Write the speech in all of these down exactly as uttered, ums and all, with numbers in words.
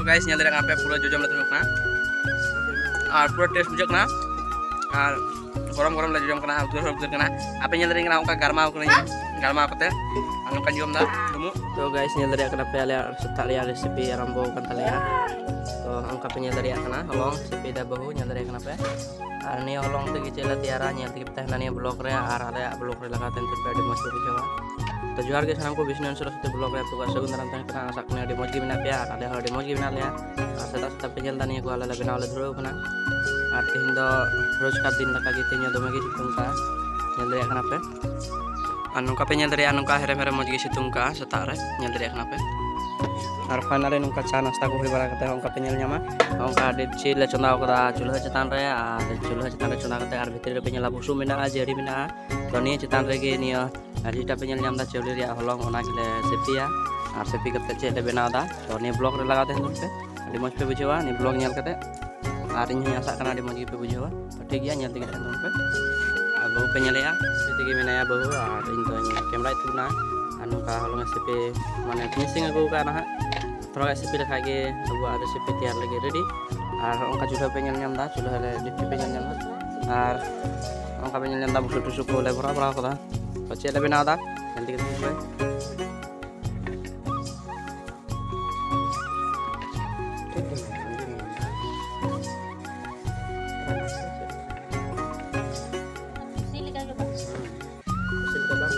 ᱛᱚ ᱜᱟᱭᱤᱥ, ᱧᱮᱞ ᱫᱟᱲᱮᱭᱟᱜ ᱠᱟᱱᱟ ᱯᱮ, ᱯᱩᱨᱟᱹ ᱡᱚᱡᱚᱢ ᱞᱮ ᱫᱩᱲᱩᱵ ᱠᱟᱱᱟ ᱟᱨ ᱯᱩᱨᱟᱹ ᱴᱮᱥᱴ ᱵᱩᱡᱷᱟᱹᱜ ᱠᱟᱱᱟ᱾ ᱟᱨ ᱜᱚᱨᱚᱢ ᱜᱚᱨᱚᱢ ᱞᱮ ᱡᱚᱡᱚᱢ ᱠᱟᱱᱟ, ᱩᱫᱽᱜᱟᱹᱨ ᱦᱚᱸ ᱩᱫᱽᱜᱟᱹᱨ ᱠᱟᱱᱟ᱾ ᱟᱯᱮ ᱧᱮᱞ ᱫᱟᱲᱮᱭᱟᱜ ᱠᱟᱱᱟ, ᱚᱱᱠᱟ ᱜᱟᱨᱢᱟᱣ ᱠᱟᱹᱱᱟᱹᱧ, ᱜᱟᱨᱢᱟᱣ ᱠᱟᱛᱮ ᱟᱨ ᱱᱚᱝᱠᱟ ᱡᱚᱢ ᱫᱟ ᱰᱩᱢᱩᱜ᱾ ᱛᱚ ᱜᱟᱭᱤᱥ, ᱧᱮᱞ ᱫᱟᱲᱮᱭᱟᱜ ᱠᱟᱱᱟ ᱯᱮ, ᱟᱞᱮᱭᱟᱜ ᱥᱮᱛᱟᱜ ᱨᱮᱭᱟᱜ ᱨᱮᱥᱤᱯᱤ ᱟᱨᱟᱢᱵᱚ ᱟᱠᱟᱱ ᱛᱟᱞᱮᱭᱟ᱾ ᱛᱚ ᱚᱱᱠᱟ ᱯᱮ ᱧᱮᱞ ᱫᱟᱲᱮᱭᱟᱜ ᱠᱟᱱᱟ, ᱦᱚᱞᱚᱝ ᱥᱤᱯᱤᱭᱮᱫᱟ ᱵᱟᱹᱦᱩ, ᱧᱮᱞ ᱫᱟᱲᱮᱭᱟᱜ ᱠᱟᱱᱟ ᱯᱮ᱾ ᱟᱨ ᱱᱤᱭᱟᱹ ᱦᱚᱞᱚᱝ ᱛᱮᱜᱮ ᱪᱮᱫ ᱞᱮ ᱛᱮᱭᱟᱨᱟ, ᱧᱮᱞ ᱛᱮᱜᱮ ᱯᱮ ᱛᱟᱦᱮᱱᱟ ᱱᱤᱭᱟᱹ ᱵᱞᱚᱜ ᱨᱮ᱾ ᱟᱨ ᱟᱞᱮᱭᱟᱜ ᱵᱞᱚᱜ ᱨᱮ ᱞᱟᱜᱟᱣ ᱛᱟᱦᱮᱱ ᱛᱟᱯᱮ, ᱟᱹᱰᱤ ᱢᱚᱡᱽ ᱯᱮ ᱵᱩᱡᱷᱟᱹᱣᱟ᱾ ᱛᱚ ᱡᱚᱦᱟᱨ ᱜᱮ ᱥᱟᱱᱟᱢ ᱠᱚ, ᱵᱤᱥᱱᱩ ᱥᱚᱨᱚᱥᱚᱛᱤ ᱵᱞᱚᱜ ᱨᱮ ᱟᱯᱮ ᱠᱚ ᱥᱟᱹᱜᱩᱱ ᱫᱟᱨᱟᱢ ᱛᱟᱦᱮᱱ ᱠᱟᱱᱟ᱾ ᱟᱥᱟ ᱠᱚᱨᱮ ᱟᱹᱰᱤ ᱢᱚᱡᱽ ᱜᱮ ᱢᱮᱱᱟᱜ ᱯᱮᱭᱟ ᱟᱨ ᱟᱞᱮ ᱦᱚᱸ ᱟᱹᱰᱤ ᱢᱚᱡᱽ ᱜᱮ ᱢᱮᱱᱟᱜ ᱞᱮᱭᱟ᱾ ᱟᱨ ᱥᱮᱛᱟᱜ ᱥᱮᱛᱟᱜ ᱯᱮ ᱧᱮᱞ ᱮᱫᱟ, ᱱᱤᱭᱟᱹ ᱠᱚ ᱟᱞᱮ ᱞᱮ ᱵᱮᱱᱟᱣ ᱞᱮ ᱫᱷᱩᱨᱟᱹᱣ ᱠᱟᱱᱟ᱾ ᱟᱨ ᱛᱮᱦᱮᱧ ᱫᱚ ᱨᱳᱡᱽᱜᱟᱨ ᱫᱤᱱ ᱞᱮᱠᱟ ᱜᱮ, ᱛᱮᱦᱮᱧ ᱫᱚ ᱫᱚᱢᱮ ᱜᱮ ᱥᱤᱛᱩᱝ ᱠᱟᱜᱼᱟ, ᱧᱮᱞ ᱫᱟᱲᱮᱭᱟᱜ ᱠᱟᱱᱟ ᱯᱮ᱾ ᱟᱨ ᱱᱚᱝᱠᱟ ᱯᱮ ᱧᱮᱞ ᱫᱟᱲᱮᱭᱟᱜᱼᱟ, ᱱᱚᱝᱠᱟ ᱦᱮᱨᱮᱢ ᱦᱮᱨᱮᱢ ᱢᱚᱡᱽ ᱜᱮ ᱥᱤᱛᱩᱝ ᱠᱟᱜᱼᱟ ᱥᱮᱛᱟᱜ ᱨᱮ, ᱧᱮᱞ ᱫᱟᱲᱮᱭᱟᱜ ᱠᱟᱱᱟ ᱯᱮ᱾ ᱟᱨ ᱯᱷᱟᱭᱱᱟᱞᱤ ᱱᱚᱝᱠᱟ ᱪᱟ ᱱᱟᱥᱛᱟ ᱠᱚ ᱦᱩᱭ ᱵᱟᱲᱟ ᱠᱟᱛᱮ ᱦᱚᱸ ᱚᱱᱠᱟ ᱯᱮ ᱧᱮᱞ ᱧᱟᱢᱟ᱾ ᱱᱚᱝᱠᱟ ᱰᱮᱠᱪᱤ ᱞᱮ ᱪᱚᱸᱫᱟ ᱟᱠᱟᱫᱟ ᱪᱩᱞᱦᱟᱹ ᱪᱮᱛᱟᱱ ᱨᱮ, ᱟᱨ ᱪᱩᱞᱦᱟᱹ ᱪᱮᱛᱟᱱ ᱨᱮ ᱪᱚᱸᱫᱟ ᱠᱟᱛᱮ ᱟᱨ ᱵᱷᱤᱛᱨᱤ ᱨᱮᱯᱮ ᱧᱮᱞᱟ ᱵᱩᱥᱩᱵ ᱢᱮᱱᱟᱜᱼᱟ, ᱡᱟᱹᱲᱤ ᱢᱮᱱᱟᱜᱼᱟ᱾ ᱛᱚ ᱱᱤᱭᱟᱹ ᱪᱮᱛᱟᱱ ᱨᱮᱜᱮ ᱱᱤᱭᱟᱹ ᱟᱨ ᱡᱮᱴᱟ ᱯᱮ ᱧᱮᱞ ᱧᱟᱢ ᱮᱫᱟ ᱪᱟᱣᱞᱮ ᱨᱮᱭᱟᱜ ᱦᱚᱞᱚᱝ, ᱚᱱᱟ ᱜᱮᱞᱮ ᱥᱤᱯᱤᱭᱟ ᱟᱨ ᱥᱤᱯᱤ ᱠᱟᱛᱮ ᱪᱮᱫ ᱞᱮ ᱵᱮᱱᱟᱣ ᱮᱫᱟ, ᱛᱚ ᱱᱤᱭᱟᱹ ᱵᱞᱚᱜ ᱨᱮ ᱞᱟᱜᱟᱣ ᱛᱟᱦᱮᱱ ᱛᱟᱵᱚᱱ ᱯᱮ, ᱟᱹᱰᱤ ᱢᱚᱡᱽ ᱯᱮ ᱵᱩᱡᱷᱟᱹᱣᱟ ᱱᱤᱭᱟᱹ ᱵᱞᱚᱜ ᱧᱮᱞ ᱠᱟᱛᱮ᱾ ᱟᱨ ᱤᱧ ᱦᱚᱸᱧ ᱟᱥᱟᱜ ᱠᱟᱱᱟ ᱟᱹᱰᱤ ᱢᱚᱡᱽ ᱜᱮᱯᱮ ᱵᱩᱡᱷᱟᱹᱣᱟ᱾ ᱛᱚ ᱴᱷᱤᱠ ᱜᱮᱭᱟ, ᱧᱮᱞ ᱛᱮᱜᱮ ᱛᱟᱦᱮᱱ ᱛᱟᱵᱚᱱ ᱯᱮ᱾ ᱟᱨ ᱵᱟᱹᱦᱩ ᱯᱮ ᱧᱮᱞᱮᱭᱟ, ᱥᱮ ᱛᱮᱜᱮ ᱢᱮᱱᱟᱭᱟ ᱵᱟᱹᱦᱩ, ᱟᱨ ᱤᱧ ᱫᱚᱧ ᱠᱮᱢᱨᱟᱭᱮᱫ ᱛᱟᱵᱚᱱᱟ᱾ ᱟᱨ ᱱᱚᱝᱠᱟ ᱦᱚᱞᱚᱝ ᱮ ᱥᱤᱯᱤ, ᱢᱟᱱᱮ finishing ᱟᱹᱜᱩ ᱠᱟᱜᱼᱟ ᱱᱟᱦᱟᱜ᱾ ᱛᱷᱚᱲᱟ ᱜᱟᱱ ᱥᱤᱯᱤ ᱞᱮᱠᱷᱟᱡ ᱜᱮ ᱟᱵᱚᱣᱟᱜ ᱨᱮᱥᱤᱯᱤ ᱛᱮᱭᱟᱨ ᱞᱟᱹᱜᱤᱫ ᱨᱮᱰᱤ᱾ ᱟᱨ ᱦᱚᱸᱜᱼᱚ ᱱᱚᱝᱠᱟ ᱪᱩᱞᱦᱟᱹ ᱯᱮ ᱧᱮᱞ ᱧᱟᱢ ᱮᱫᱟ, ᱪᱩᱞᱦᱟᱹ ᱨᱮ ᱰᱮᱠᱪᱤ ᱯᱮ ᱧᱮᱞ ᱧᱟᱢ ᱮᱫᱟ᱾ ᱟᱨ ᱱᱚᱝᱠᱟ ᱯᱮ ᱧᱮᱞ ᱧᱟᱢ ᱮᱫᱟ, ᱵᱩᱥᱩᱵ ᱴᱩᱥᱩᱵ ᱠᱚᱞᱮ ᱵᱷᱚᱨᱟᱣ ᱵᱟᱲᱟᱣ ᱠᱟᱫᱟ᱾ ᱛᱚ ᱪᱮᱫ ᱞᱮ ᱵᱮᱱᱟᱣ ᱮᱫᱟ, ᱧᱮᱞ ᱛᱮᱜᱮ ᱛᱟᱦᱮᱱ ᱯᱮ᱾ ᱠᱩᱥᱤ ᱞᱮᱠᱟ ᱜᱮ ᱵᱟᱝ? ᱠᱩᱥᱤ ᱞᱮᱠᱟ ᱵᱟᱝ?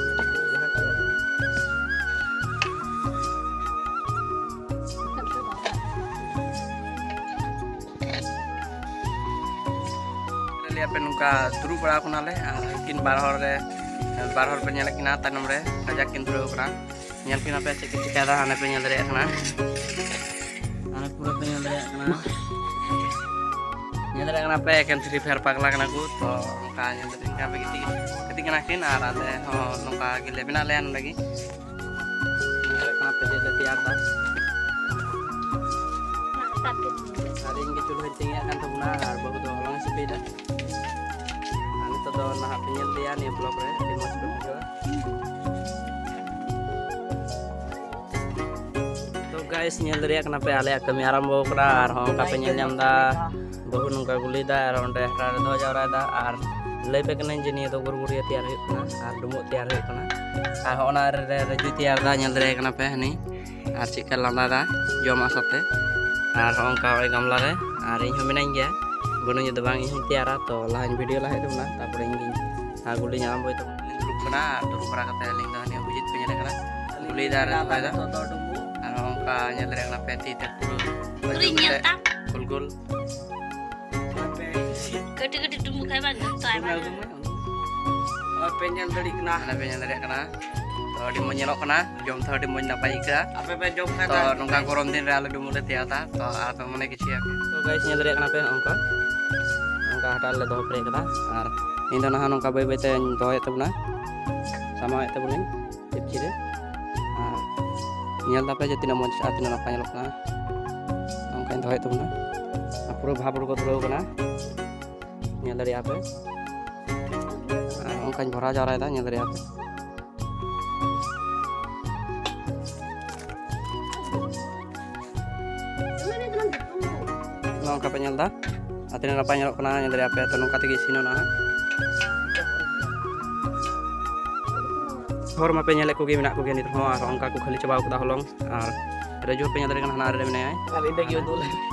ᱡᱟᱦᱟᱸ ᱠᱚ ᱞᱟᱹᱭᱟ ᱯᱮ, ᱱᱚᱝᱠᱟ ᱫᱩᱲᱩᱵ ᱵᱟᱲᱟ ᱠᱟᱱᱟᱞᱮ ᱟᱨ ᱩᱱᱠᱤᱱ ᱵᱟᱨ ᱦᱚᱲ ᱨᱮ, ᱵᱟᱨ ᱦᱚᱲ ᱯᱮ ᱧᱮᱞᱮᱫ ᱠᱤᱱᱟ ᱛᱟᱭᱱᱚᱢ ᱨᱮ, ᱠᱟᱡᱟᱠ ᱠᱤᱱ ᱫᱷᱩᱨᱟᱹᱣ ᱠᱟᱱᱟ᱾ ᱧᱮᱞ ᱠᱤᱱ ᱟᱯᱮ ᱪᱮᱫ ᱠᱤᱱ ᱪᱤᱠᱟᱹᱭᱮᱫᱟ, ᱦᱟᱱᱮ ᱯᱮ ᱧᱮᱞ ᱫᱟᱲᱮᱭᱟᱜ ᱠᱟᱱᱟ, ᱦᱟᱱᱮ ᱯᱩᱨᱟᱹ ᱯᱮ ᱧᱮᱞ ᱫᱟᱲᱮᱭᱟᱜ ᱠᱟᱱᱟ, ᱧᱮᱞ ᱫᱟᱲᱮᱭᱟᱜ ᱠᱟᱱᱟ ᱯᱮ ᱮᱠᱮᱱ Free Fire ᱯᱟᱜᱽᱞᱟ ᱠᱟᱱᱟ ᱠᱚ᱾ ᱛᱚ ᱚᱱᱠᱟ ᱧᱮᱞ ᱫᱟᱲᱮᱭᱟᱜ ᱠᱟᱱᱟ ᱯᱮ, ᱜᱤᱛᱤᱡ, ᱜᱤᱛᱤᱡ ᱠᱟᱱᱟ ᱠᱤᱱ ᱟᱨ ᱟᱞᱮ ᱦᱚᱸ ᱱᱚᱝᱠᱟ ᱜᱮᱞᱮ ᱢᱮᱱᱟᱜ ᱞᱮᱭᱟ ᱱᱚᱸᱰᱮ ᱜᱮ᱾ ᱧᱮᱞ ᱫᱟᱲᱮᱭᱟᱜ ᱠᱟᱱᱟ ᱯᱮ ᱪᱮᱫ ᱞᱮ ᱛᱮᱭᱟᱨ ᱮᱫᱟ᱾ ᱟᱨ ᱤᱧ ᱜᱮ ᱪᱩᱞᱦᱟᱹᱧ ᱛᱤᱧ ᱮᱫ ᱠᱟᱱ ᱛᱟᱵᱚᱱᱟ ᱟᱨ ᱵᱟᱹᱦᱩ ᱫᱚ ᱦᱚᱞᱚᱝ ᱮ ᱥᱤᱯᱤᱭᱮᱫᱟ᱾ ᱟᱨ ᱱᱤᱛᱚᱜ ᱫᱚ ᱱᱟᱦᱟᱜ ᱯᱮ ᱧᱮᱞ ᱤᱫᱤᱭᱟ ᱱᱤᱭᱟᱹ ᱵᱞᱚᱜ ᱨᱮ, ᱟᱹᱰᱤ ᱢᱚᱡᱽ ᱯᱮ ᱵᱩᱡᱷᱟᱹᱣᱟ᱾ ᱛᱚ Guys, ᱧᱮᱞ ᱫᱟᱲᱮᱭᱟᱜ ᱠᱟᱱᱟ ᱯᱮ, ᱟᱞᱮᱭᱟᱜ ᱠᱟᱹᱢᱤ ᱟᱨᱟᱢᱵᱚ ᱠᱟᱱᱟ᱾ ᱟᱨ ᱦᱚᱸ ᱚᱱᱠᱟ ᱯᱮ ᱧᱮᱞ ᱧᱟᱢ ᱮᱫᱟ, ᱵᱟᱹᱦᱩ ᱱᱚᱝᱠᱟ ᱜᱩᱞᱤᱭᱮᱫᱟ ᱟᱨ ᱚᱸᱰᱮ ᱦᱟᱴᱟᱜ ᱨᱮ ᱫᱚᱦᱚ ᱡᱟᱣᱨᱟᱭᱮᱫᱟ᱾ ᱟᱨ ᱞᱟᱹᱭ ᱯᱮ ᱠᱟᱹᱱᱟᱹᱧ ᱡᱮ ᱱᱤᱭᱟᱹ ᱫᱚ ᱜᱩᱨᱜᱩᱨᱤᱭᱟᱹ ᱛᱮᱭᱟᱨ ᱦᱩᱭᱩᱜ ᱠᱟᱱᱟ ᱟᱨ ᱰᱩᱢᱵᱩᱜ ᱛᱮᱭᱟᱨ ᱦᱩᱭᱩᱜ ᱠᱟᱱᱟ᱾ ᱟᱨ ᱦᱚᱸ ᱚᱱᱟ ᱨᱮ ᱨᱟᱹᱡᱩᱭ ᱛᱮᱭᱟᱨ ᱮᱫᱟ, ᱧᱮᱞ ᱫᱟᱲᱮᱭᱟᱭ ᱠᱟᱱᱟ ᱯᱮ ᱦᱟᱹᱱᱤ᱾ ᱟᱨ ᱪᱮᱫ ᱞᱮᱠᱟ ᱞᱟᱸᱫᱟᱭᱮᱫᱟ ᱡᱚᱢᱟᱜ ᱥᱟᱶᱛᱮ᱾ ᱟᱨ ᱦᱚᱸ ᱚᱱᱠᱟ ᱱᱚᱜᱼᱚᱭ ᱜᱟᱢᱞᱟ ᱨᱮ, ᱟᱨ ᱤᱧ ᱦᱚᱸ ᱢᱤᱱᱟᱹᱧ ᱜᱮᱭᱟ, ᱵᱟᱹᱱᱩᱧ ᱫᱚ ᱵᱟᱝ, ᱤᱧ ᱦᱚᱸᱧ ᱛᱮᱭᱟᱨᱟ᱾ ᱛᱚ ᱞᱟᱦᱟᱧ ᱵᱷᱤᱰᱤᱭᱳ ᱞᱟᱦᱟᱭᱮᱫ ᱛᱟᱵᱚᱱᱟ, ᱛᱟᱨᱯᱚᱨᱮ ᱤᱧ ᱜᱤᱧ ᱟᱨ ᱜᱩᱞᱤᱧ ᱟᱨᱟᱢᱵᱚᱭ ᱛᱟᱵᱚᱱᱟ᱾ ᱫᱩᱲᱩᱵ ᱠᱟᱱᱟ ᱟᱨ ᱫᱩᱲᱩᱵ ᱵᱟᱲᱟ ᱠᱟᱛᱮ ᱟᱹᱞᱤᱧ ᱫᱚ ᱦᱟᱹᱱᱤ ᱚᱵᱷᱤᱡᱤᱛ ᱠᱚ ᱧᱮᱞᱮ ᱠᱟᱱᱟ, ᱜᱩᱞᱤᱭᱮᱫᱟ ᱟᱨ ᱨᱚᱦᱚᱭᱮᱫᱟ᱾ ᱟᱨ ᱦᱚᱸ ᱚᱱᱠᱟ ᱧᱮᱞ ᱫᱟᱲᱮᱭᱟᱜ ᱠᱟᱱᱟ ᱯᱮ ᱛᱤ ᱛᱮ ᱯᱩᱨᱟᱹ ᱯᱩᱨᱟᱹᱧ ᱧᱮᱞ ᱛᱟᱢ᱾ ᱜᱳᱞ ᱜᱳᱞ᱾ ᱠᱟᱹᱴᱤᱡ ᱠᱟᱹᱴᱤᱡ ᱰᱩᱢᱵᱩᱜ ᱠᱷᱟᱡ ᱵᱟᱝ ᱡᱚᱛᱚ ᱟᱭᱢᱟ ᱧᱮᱞ᱾ ᱟᱯᱮ ᱧᱮᱞ ᱫᱟᱲᱮᱭᱟᱜ ᱠᱟᱱᱟ᱾ ᱟᱞᱮ ᱯᱮ ᱧᱮᱞ ᱫᱟᱲᱮᱭᱟᱜ ᱠᱟᱱᱟ᱾ ᱛᱚ ᱟᱹᱰᱤ ᱢᱚᱡᱽ ᱧᱮᱞᱚᱜ ᱠᱟᱱᱟ, ᱡᱚᱢ ᱛᱮᱦᱚᱸ ᱟᱹᱰᱤ ᱢᱚᱡᱽ ᱱᱟᱯᱟᱭ ᱟᱹᱭᱠᱟᱹᱜᱼᱟ᱾ ᱟᱯᱮ ᱯᱮ ᱡᱚᱢ ᱠᱷᱟᱡ ᱛᱚ ᱫᱚ ᱱᱚᱝᱠᱟ ᱜᱚᱨᱚᱢ ᱫᱤᱱ ᱨᱮ ᱟᱞᱮ ᱰᱩᱢᱵᱩᱜ ᱞᱮ ᱛᱮᱭᱟᱨ ᱫᱟ᱾ ᱛᱚ ᱟᱨ ᱯᱮ ᱢᱚᱱᱮ ᱠᱩᱥᱤᱭᱟ᱾ ᱛᱚ ᱜᱟᱭᱥ, ᱧᱮᱞ ᱫᱟᱲᱮᱭᱟᱜ ᱠᱟᱱᱟ ᱯᱮ ᱚᱱᱠᱟ, ᱚᱱᱠᱟ ᱦᱟᱴᱟᱜ ᱨᱮᱞᱮ ᱫᱚᱦᱚ ᱯᱮᱨᱮᱡ ᱠᱟᱫᱟ᱾ ᱟᱨ ᱤᱧ ᱫᱚ ᱱᱟᱦᱟᱜ ᱱᱚᱝᱠᱟ ᱵᱟᱹᱭ ᱵᱟᱹᱭ ᱛᱮᱧ ᱫᱚᱦᱚᱭᱮᱫ ᱛᱟᱵᱚᱱᱟ, ᱥᱟᱢᱟᱣᱮᱫ ᱛᱟᱵᱚᱱᱟᱹᱧ ᱰᱮᱠᱪᱤ ᱨᱮ᱾ ᱟᱨ ᱧᱮᱞ ᱫᱟᱯᱮ ᱡᱮ ᱛᱤᱱᱟᱹᱜ ᱢᱚᱡᱽ ᱟᱨ ᱛᱤᱱᱟᱹᱜ ᱱᱟᱯᱟᱭ ᱧᱮᱞᱚᱜ ᱠᱟᱱᱟ᱾ ᱚᱱᱠᱟᱧ ᱫᱚᱦᱚᱭᱮᱫ ᱛᱟᱵᱚᱱᱟ᱾ ᱟᱨ ᱯᱩᱨᱟᱹ ᱵᱷᱟᱵᱽ ᱩᱰᱩᱠᱚᱜ ᱫᱷᱩᱨᱟᱹᱣ ᱠᱟᱱᱟ, ᱧᱮᱞ ᱫᱟᱲᱮᱭᱟᱜᱼᱟ ᱯᱮ᱾ ᱟᱨ ᱚᱱᱠᱟᱧ ᱵᱷᱚᱨᱟᱣ ᱡᱟᱣᱨᱟᱭᱮᱫᱟ, ᱧᱮᱞ ᱫᱟᱲᱮᱭᱟᱜᱼᱟ ᱯᱮ᱾ ᱱᱚᱜᱼᱚ ᱱᱚᱝᱠᱟ ᱯᱮ ᱧᱮᱞ ᱮᱫᱟ, ᱟᱨ ᱛᱤᱱᱟᱹᱜ ᱱᱟᱯᱟᱭ ᱧᱮᱞᱚᱜ ᱠᱟᱱᱟ, ᱧᱮᱞ ᱫᱟᱲᱮᱭᱟᱜ ᱯᱮ᱾ ᱛᱚ ᱱᱚᱝᱠᱟ ᱛᱮᱜᱮ ᱤᱥᱤᱱᱚᱜᱼᱟ ᱦᱟᱸᱜ᱾ ᱦᱚᱲ ᱢᱟᱯᱮ ᱧᱮᱞᱮᱫ ᱠᱚᱜᱮ, ᱢᱮᱱᱟᱜ ᱠᱚᱜᱮᱭᱟ ᱱᱤᱛ ᱦᱚᱸ, ᱟᱨ ᱚᱱᱠᱟ ᱠᱚ ᱠᱷᱟᱹᱞᱤ ᱪᱟᱵᱟᱣ ᱠᱟᱫᱟ ᱦᱚᱞᱚᱝ᱾ ᱟᱨ ᱨᱟᱹᱡᱩ ᱦᱚᱸᱯᱮ ᱧᱮᱞ ᱫᱟᱲᱮᱭᱟᱜ ᱠᱟᱱᱟ, ᱦᱟᱱᱟ ᱨᱮ ᱢᱮᱱᱟᱭᱟ᱾ ᱟᱨ ᱤᱧ ᱫᱚ ᱜᱮ ᱩᱫᱩᱜ ᱞᱮ᱾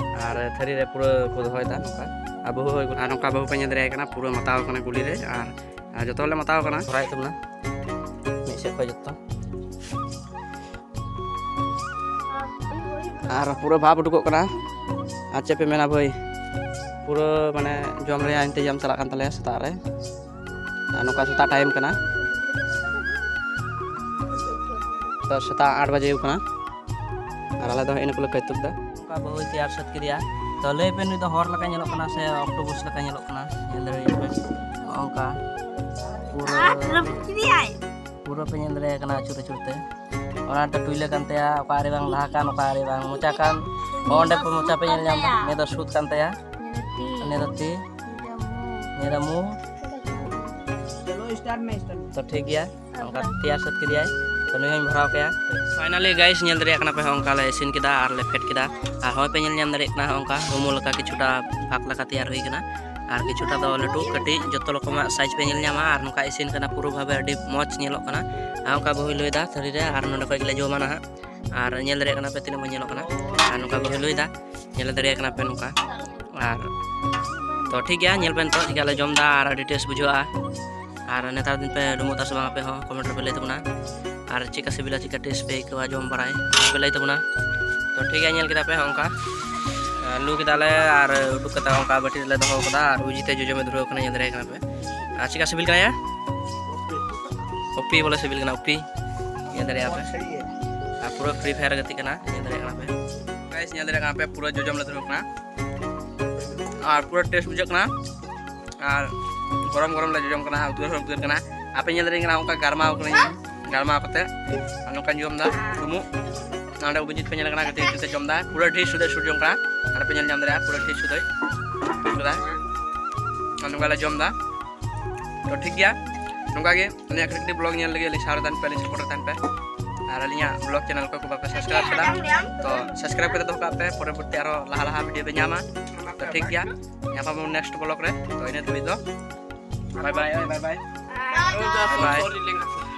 ᱟᱨ ᱛᱷᱟᱹᱨᱤ ᱨᱮ ᱯᱩᱨᱟᱹ ᱠᱚ ᱫᱚᱦᱚᱭᱮᱫᱟ ᱱᱚᱝᱠᱟ᱾ ᱟᱨ ᱵᱟᱹᱦᱩ ᱦᱚᱸ, ᱟᱨ ᱱᱚᱝᱠᱟ ᱵᱟᱹᱦᱩ ᱯᱮ ᱧᱮᱞ ᱫᱟᱲᱮᱭᱟᱭ ᱠᱟᱱᱟ, ᱯᱩᱨᱟᱹ ᱢᱟᱛᱟᱣ ᱠᱟᱱᱟ ᱜᱩᱞᱤ ᱨᱮ᱾ ᱟᱨ, ᱟᱨ ᱡᱚᱛᱚ ᱦᱚᱲᱞᱮ ᱢᱟᱛᱟᱣ ᱠᱟᱱᱟ, ᱵᱷᱚᱨᱟᱣᱮᱫ ᱛᱟᱵᱚᱱᱟ ᱢᱤᱫ ᱥᱮᱫ ᱠᱷᱚᱱ ᱡᱚᱛᱚ᱾ ᱟᱨ ᱯᱩᱨᱟᱹ ᱵᱷᱟᱵᱽ ᱩᱰᱩᱠᱚᱜ ᱠᱟᱱᱟ᱾ ᱟᱨ ᱪᱮᱫ ᱯᱮ ᱢᱮᱱᱟ ᱵᱷᱟᱹᱭ, ᱯᱩᱨᱟᱹ ᱢᱟᱱᱮ ᱡᱚᱢ ᱨᱮᱭᱟᱜ ᱤᱱᱛᱮᱡᱟᱢ ᱪᱟᱞᱟᱜ ᱠᱟᱱ ᱛᱟᱞᱮᱭᱟ ᱥᱮᱛᱟᱜ ᱨᱮ᱾ ᱟᱨ ᱱᱚᱝᱠᱟ ᱥᱮᱛᱟᱜ ᱴᱟᱭᱤᱢ ᱠᱟᱱᱟ, ᱛᱚ ᱥᱮᱛᱟᱜ ᱟᱴ ᱵᱟᱡᱮ ᱦᱩᱭᱩᱜ ᱠᱟᱱᱟ᱾ ᱟᱨ ᱟᱞᱮ ᱫᱚ ᱦᱮᱸᱜᱼᱮ ᱱᱩᱠᱩ ᱞᱮ ᱠᱟᱹᱡ ᱛᱩᱠ ᱫᱟ᱾ ᱱᱚᱝᱠᱟ ᱵᱟᱹᱦᱩᱭ ᱛᱮᱭᱟᱨ ᱥᱟᱹᱛ ᱠᱮᱫᱮᱭᱟ᱾ ᱛᱚ ᱞᱟᱹᱭ ᱯᱮ, ᱱᱩᱭ ᱫᱚ ᱦᱚᱲ ᱞᱮᱠᱟ ᱧᱮᱞᱚᱜ ᱠᱟᱱᱟ ᱥᱮ ᱚᱠᱴᱳᱯᱟᱥ ᱞᱮᱠᱟ ᱧᱮᱞᱚᱜ ᱠᱟᱱᱟ? ᱧᱮᱞ ᱫᱟᱲᱮᱭᱟᱜ ᱯᱮ, ᱱᱚᱜᱼᱚ ᱱᱚᱝᱠᱟ ᱯᱩᱨᱟᱹ ᱟᱨ ᱨᱟᱹᱯᱩᱫ ᱠᱮᱫᱮᱭᱟᱭ᱾ ᱯᱩᱨᱟᱹ ᱯᱮ ᱧᱮᱞ ᱫᱟᱲᱮᱭᱟᱭ ᱠᱟᱱᱟ ᱟᱹᱪᱩᱨ ᱟᱹᱪᱩᱨ ᱛᱮ᱾ ᱚᱱᱟ ᱫᱚ ᱴᱩᱭᱞᱟᱹ ᱠᱟᱱ ᱛᱟᱭᱟ, ᱚᱠᱟ ᱨᱮ ᱵᱟᱝ ᱞᱟᱦᱟ ᱠᱟᱱ, ᱚᱠᱟ ᱨᱮ ᱵᱟᱝ ᱢᱚᱪᱟ ᱠᱟᱱ᱾ ᱱᱚᱜᱼᱚ ᱱᱚᱸᱰᱮ ᱯᱮ ᱢᱚᱪᱟ ᱯᱮ ᱧᱮᱞ ᱧᱟᱢ ᱮᱫᱟ, ᱱᱤᱭᱟᱹ ᱫᱚ ᱥᱩᱫ ᱠᱟᱱ ᱛᱟᱭᱟ᱾ ᱱᱤᱭᱟᱹ ᱫᱚ ᱛᱤ᱾ ᱱᱤᱭᱟᱹ ᱫᱚ ᱛᱤ᱾ ᱱᱤᱭᱟᱹ ᱫᱚ ᱢᱩ᱾ ᱱᱤᱭᱟᱹ ᱫᱚ ᱢᱩ᱾ ᱪᱚᱞᱚ, start ᱢᱮ, start ᱢᱮ᱾ ᱛᱚ ᱴᱷᱤᱠ ᱜᱮᱭᱟ, ᱚᱱᱠᱟ ᱛᱮᱭᱟᱨ ᱥᱟᱹᱛ ᱠᱮᱫᱮᱭᱟᱭ᱾ ᱛᱚ ᱱᱩᱭ ᱦᱚᱸᱧ ᱵᱷᱚᱨᱟᱣ ᱠᱮᱭᱟ᱾ Finally guys, ᱧᱮᱞ ᱫᱟᱲᱮᱭᱟᱜ ᱠᱟᱱᱟ ᱯᱮ ᱦᱚᱸᱜᱼᱚᱝᱠᱟ ᱞᱮ ᱤᱥᱤᱱ ᱠᱮᱫᱟ ᱟᱨ ᱞᱮ ᱯᱷᱮᱰ ᱠᱮᱫᱟ᱾ ᱟᱨ ᱦᱚᱸᱜᱼᱚᱭ ᱯᱮ ᱧᱮᱞ ᱧᱟᱢ ᱫᱟᱲᱮᱭᱟᱜ ᱠᱟᱱᱟ ᱦᱚᱸᱜᱼᱚᱝᱠᱟ ᱩᱢᱩᱞ ᱞᱮᱠᱟ ᱠᱤᱪᱷᱩᱴᱟ ᱵᱷᱟᱜᱽ ᱞᱮᱠᱟ ᱛᱮᱭᱟᱨ ᱦᱩᱭ ᱠᱟᱱᱟ᱾ ᱟᱨ ᱠᱤᱪᱷᱩᱴᱟ ᱫᱚ ᱞᱟᱹᱴᱩ ᱠᱟᱹᱴᱤᱡ ᱡᱚᱛᱚ ᱨᱚᱠᱚᱢᱟᱜ size ᱯᱮ ᱧᱮᱞ ᱧᱟᱢᱟ᱾ ᱟᱨ ᱱᱚᱝᱠᱟ ᱤᱥᱤᱱ ᱠᱟᱱᱟ ᱯᱩᱨᱟᱹ ᱵᱷᱟᱵᱮ ᱟᱹᱰᱤ ᱢᱚᱡᱽ ᱧᱮᱞᱚᱜ ᱠᱟᱱᱟ᱾ ᱟᱨ ᱚᱱᱠᱟ ᱵᱟᱹᱦᱩᱭ ᱞᱩᱭᱫᱟ ᱛᱷᱟᱹᱨᱤ ᱨᱮ ᱟᱨ ᱱᱚᱸᱰᱮ ᱠᱷᱚᱡ ᱜᱮᱞᱮ ᱡᱚᱢᱟ ᱱᱟᱦᱟᱜ᱾ ᱟᱨ ᱧᱮᱞ ᱫᱟᱲᱮᱭᱟᱜ ᱠᱟᱱᱟ ᱯᱮ ᱛᱤᱱᱟᱹᱜ ᱢᱚᱡᱽ ᱧᱮᱞᱚᱜ ᱠᱟᱱᱟ᱾ ᱟᱨ ᱱᱚᱝᱠᱟ ᱵᱟᱹᱦᱩᱭ ᱞᱩᱭᱫᱟ, ᱧᱮᱞ ᱫᱟᱲᱮᱭᱟᱜ ᱠᱟᱱᱟ ᱯᱮ ᱱᱚᱝᱠᱟ᱾ ᱟᱨ ᱛᱚ ᱴᱷᱤᱠ ᱜᱮᱭᱟ, ᱧᱮᱞ ᱯᱮ ᱱᱤᱛᱚᱜ ᱪᱮᱠᱟ ᱞᱮ ᱡᱚᱢ ᱮᱫᱟ ᱟᱨ ᱟᱹᱰᱤ taste ᱵᱩᱡᱷᱟᱹᱜᱼᱟ᱾ ᱟᱨ ᱱᱮᱛᱟᱨ ᱫᱤᱱ ᱯᱮ ᱰᱩᱢᱵᱩᱜ ᱫᱟ ᱥᱮ ᱵᱟᱝ ᱟᱯᱮ ᱦᱚᱸ comment ᱨᱮᱯᱮ ᱞᱟᱹᱭ ᱛᱟᱵᱚᱱᱟ᱾ ᱟᱨ ᱪᱮᱫᱠᱟ ᱥᱤᱵᱤᱞᱟ, ᱪᱮᱫᱠᱟ taste ᱯᱮ ᱟᱹᱭᱠᱟᱹᱣᱟ ᱡᱚᱢ ᱵᱟᱲᱟᱭ ᱯᱮ ᱞᱟᱹᱭ ᱛᱟᱵᱚᱱᱟ᱾ ᱛᱚ ᱴᱷᱤᱠ ᱜᱮᱭᱟ, ᱧᱮᱞ ᱠᱮᱫᱟ ᱯᱮ ᱚᱱᱠᱟ ᱞᱩ ᱠᱮᱫᱟᱞᱮ ᱟᱨ ᱩᱰᱩᱠ ᱠᱟᱛᱮ ᱚᱱᱠᱟ ᱵᱟᱹᱴᱤ ᱨᱮᱞᱮ ᱫᱚᱦᱚ ᱠᱟᱫᱟ ᱟᱨ ᱩᱡᱤᱛᱮ ᱡᱚᱡᱚᱢᱮ ᱫᱷᱩᱨᱟᱹᱣ ᱠᱟᱱᱟ, ᱧᱮᱞ ᱫᱟᱲᱮᱭᱟᱜ ᱠᱟᱱᱟ ᱯᱮ᱾ ᱟᱨ ᱪᱮᱫᱠᱟ ᱥᱤᱵᱤᱞ ᱠᱟᱱᱟ ᱭᱟ? ᱩᱯᱤ ᱵᱚᱞᱮ ᱥᱤᱵᱤᱞ ᱠᱟᱱᱟ, ᱩᱯᱤ᱾ ᱧᱮᱞ ᱫᱟᱲᱮᱭᱟᱜ ᱯᱮ᱾ ᱟᱨ ᱯᱩᱨᱟᱹ Free Fire ᱜᱟᱛᱮᱜ ᱠᱟᱱᱟ, ᱧᱮᱞ ᱫᱟᱲᱮᱭᱟᱜ ᱠᱟᱱᱟ ᱯᱮ᱾ Guys, ᱧᱮᱞ ᱫᱟᱲᱮᱭᱟᱜ ᱠᱟᱱᱟ ᱯᱮ, ᱯᱩᱨᱟᱹ ᱡᱚᱡᱚᱢ ᱞᱮ ᱫᱷᱩᱨᱟᱹᱣ ᱠᱟᱱᱟ᱾ ᱟᱨ ᱯᱩᱨᱟᱹ taste ᱵᱩᱡᱷᱟᱹᱜ ᱠᱟᱱᱟ᱾ ᱟᱨ ᱜᱚᱨᱚᱢ ᱜᱚᱨᱚᱢ ᱞᱮ ᱡᱚᱡᱚᱢ ᱠᱟᱱᱟ, ᱩᱫᱽᱜᱟᱹᱨ ᱦᱚᱸ ᱩᱫᱽᱜᱟᱹᱨ ᱠᱟᱱᱟ᱾ ᱟᱯᱮ ᱧᱮᱞ ᱫᱟᱲᱮᱭᱟᱜ ᱠᱟᱱᱟ ᱚᱱᱠᱟ ᱜᱟᱨᱢᱟᱣ ᱠᱟᱹᱱᱟᱹᱧ, ᱜᱟᱨᱢᱟᱣ ᱠᱟᱛᱮ ᱟᱨ ᱱᱚᱝᱠᱟᱧ ᱡᱚᱢ ᱮᱫᱟ ᱰᱩᱢᱵᱩᱜ᱾ ᱱᱚᱰᱮ ᱚᱵᱷᱤᱡᱤᱛ ᱯᱮ ᱧᱮᱞ ᱠᱟᱱᱟ, ᱠᱟᱹᱴᱤᱡ ᱠᱟᱹᱴᱤᱡ ᱛᱮ ᱡᱚᱢ ᱮᱫᱟ, ᱯᱩᱨᱟᱹ ᱰᱷᱮᱨ ᱥᱩᱫᱷᱟᱹ ᱥᱩᱨ ᱡᱚᱢ ᱠᱟᱱᱟ᱾ ᱟᱨ ᱯᱮ ᱧᱮᱞ ᱧᱟᱢ ᱫᱟᱲᱮᱭᱟᱜᱼᱟ, ᱯᱩᱨᱟᱹ ᱰᱷᱮᱨ ᱥᱩᱫᱷᱟᱹ ᱡᱚᱢ ᱠᱟᱫᱟ᱾ ᱟᱨ ᱱᱚᱝᱠᱟ ᱞᱮ ᱡᱚᱢ ᱮᱫᱟ᱾ ᱛᱚ ᱴᱷᱤᱠ ᱜᱮᱭᱟ, ᱱᱚᱝᱠᱟ ᱜᱮ ᱟᱹᱞᱤᱧᱟᱜ ᱠᱟᱹᱴᱤᱡ ᱠᱟᱹᱴᱤᱡ vlog ᱧᱮᱞ ᱞᱟᱹᱜᱤᱫ ᱟᱹᱞᱤᱧ ᱥᱟᱶ ᱨᱮ ᱛᱟᱦᱮᱱ ᱯᱮ, ᱟᱹᱞᱤᱧ support ᱨᱮ ᱛᱟᱦᱮᱱ ᱯᱮ᱾ ᱟᱨ ᱟᱹᱞᱤᱧᱟᱜ vlog channel ᱠᱚ ᱵᱟᱯᱮ subscribe ᱠᱟᱫᱟ, ᱛᱚ subscribe ᱠᱟᱛᱮ ᱫᱚᱦᱚ ᱠᱟᱜ ᱯᱮ, ᱯᱚᱨᱚᱵᱚᱨᱛᱤ ᱟᱨᱚ ᱞᱟᱦᱟ ᱞᱟᱦᱟ video ᱯᱮ ᱧᱟᱢᱟ᱾ ᱛᱚ ᱴᱷᱤᱠ ᱜᱮᱭᱟ, ᱧᱟᱯᱟᱢ ᱟᱵᱚᱱ next vlog ᱨᱮ᱾ ᱛᱚ ᱤᱱᱟᱹ ᱫᱷᱟᱹᱵᱤᱡ ᱫᱚ bye bye, bye bye, bye bye.